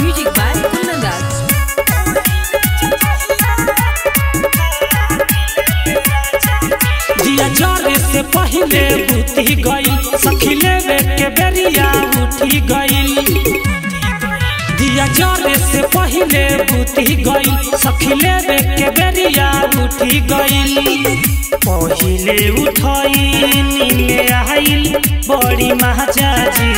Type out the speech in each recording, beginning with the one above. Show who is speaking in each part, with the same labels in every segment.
Speaker 1: Music by Kundan Raj.
Speaker 2: दिया जरे से पहले बुती गई, सखी लेवे के बेरिया उठी गई। दिया जरे से पहले बुती गई, सखी लेवे के बेरिया उठी गई। पहले उठई नींद आइल बड़ी महाजा जी,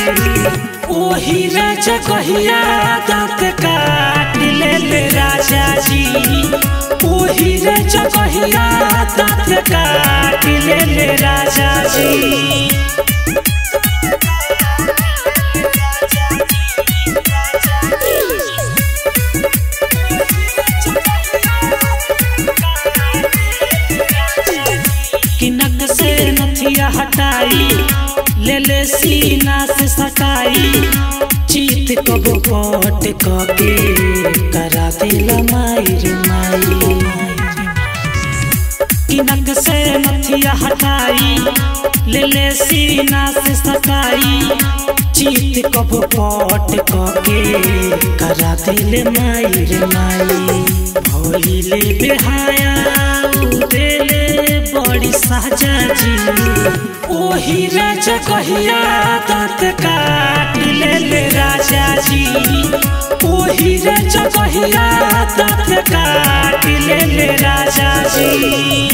Speaker 2: ओही राजा कहिया दांत काट ले ले राजा जी, ओही राजा कहिया दांत काट ले ले राजा जी। किनक से नथिया हटाई ले ले सीना से सटाई, चीत कबो पट के करा दिला माई रे माई। किनक से नथिया हटाई ले ले सीना से सटाई, चीत कबो पट के करा दिले माई रे माई। भइले बेहाया देले बड़ी साजा जी, ओही राजा कहिया दांत काट ले ले राजा जी, ओही राजा कहिया दांत काट ले ले राजा जी।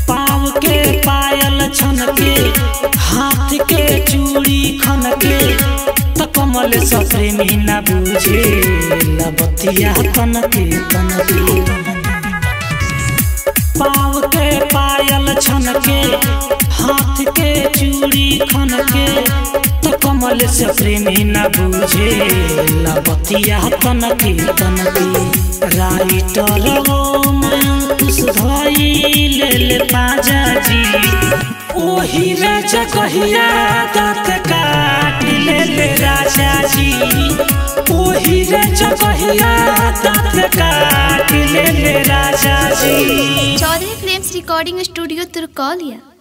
Speaker 2: पाँव के पायल छनके, हाथ के चूड़ी खनके, त कमल स प्रेमी न बुझे लबतिया तनके तनके। पाँव के पायल छनके, हाथ के चूड़ी खनके, त कमल से प्रेमी न बुझे लबतिया तनके तनके। राइटर ओम अंकुश धई ले ले पाजा जी, ओही राजा कहिया दांत काट ले ले राजा जी, ओही राजा कहिया दांत काट ले ले राजा जी।
Speaker 3: Chaudhary films recording studio Turkaulia.